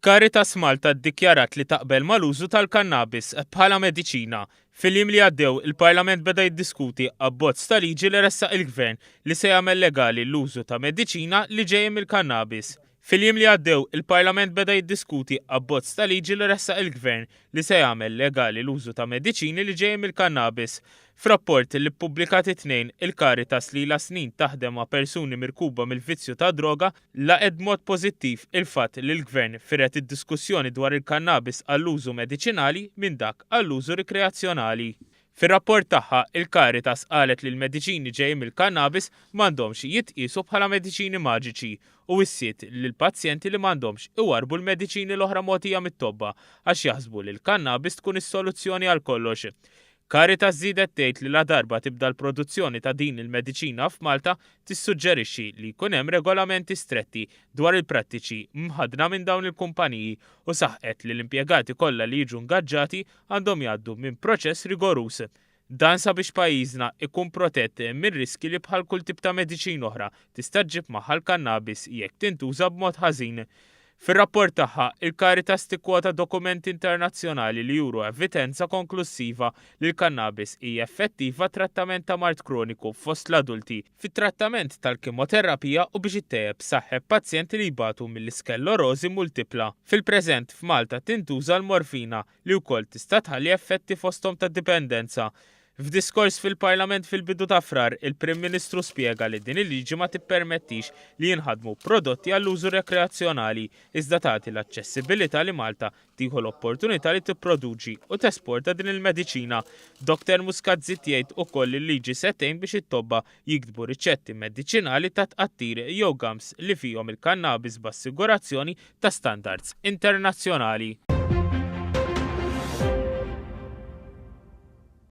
Caritas Malta ddikjarat li taqbel mal-użu tal-kannabis bħala mediċina. Fil-jiem li għaddew, il-Parlament beda jiddiskuti abbozz ta' liġi li ressaq il-Gvern li se jagħmel legali l-użu ta' mediċina li ġejjin mill-kannabis. Fil-jiem li għaddew, il-Parlament beda jiddiskuti abbozz ta' liġi li ressaq il-Gvern li se jagħmel legali l-użu ta' mediċini li ġejjin mill-kannabis. F'rapport li ppubblikat it-Tnejn, il-Caritas li ilha snin taħdem ma' persuni mirkuba mill-vizzju tad-droga laqgħet b'mod pożittiv il-fatt li l-Gvern fired id-diskussjoni dwar il-kannabis għall-użu mediċinali minn dak għall-użu rikreazzjonali. Fir-rapport tagħha, il-Caritas qalet li l-mediċini ġejjin mill-kannabis m'għandhomx jitqiesu bħala mediċini maġiċi u wissiet lill-pazjenti li m'għandhomx iwarrbu l-mediċini l-oħra mogħtija mit-tobba għax jaħsbu li l-kannabis tkun is-soluzzjoni għal kollox. Caritas żiedet tgħid li ladarba tibda l-produzzjoni ta' din il-mediċina f'Malta tissuġġerixxi li jkun hemm regolamenti stretti dwar il-prattiċi mħaddna minn dawn il-kumpaniji u saħqet li l-impjegati kollha li jiġu ngaġġati għandhom jgħaddu minn proċess rigoruż. Dan sabiex pajjiżna ikun protett minn riskji li bħal kull tip ta' mediċina oħra tista' ġġib magħha l-kannabis jekk tintuża b'mod ħażin. Fir-rapport tagħha, il-Caritas tikkwota dokumenti internazzjonali li juru evidenza konklussiva li l-kannabis hija effettiva għat-trattament ta' mard kroniku fost l-adulti, fit-trattament tal-kimoterapija u biex ittejjeb saħħet pazjenti li jbatu mill-iskellorożi multipla. Fil-preżent, f'Malta tintuża l-morfina li wkoll tista' tħalli effetti fosthom ta' dipendenza. F'diskors fil-Parlament fil-bidu ta' Frar, il-Prim Ministru spjega li din il-liġi ma tippermettix li jinħadmu prodotti għall-użu rekreazzjonali iżda tagħti l-aċċessibilità li Malta tieħu l-opportunità li tipproduċi u tesporta din il-mediċina. Dr Muscat żied jgħid ukoll li l-liġi se tgħin biex it-tobba jiktbu riċetti mediċinali ta' tqattir jew gums li fihom il-kannabis b'assigurazzjoni ta' standards internazzjonali.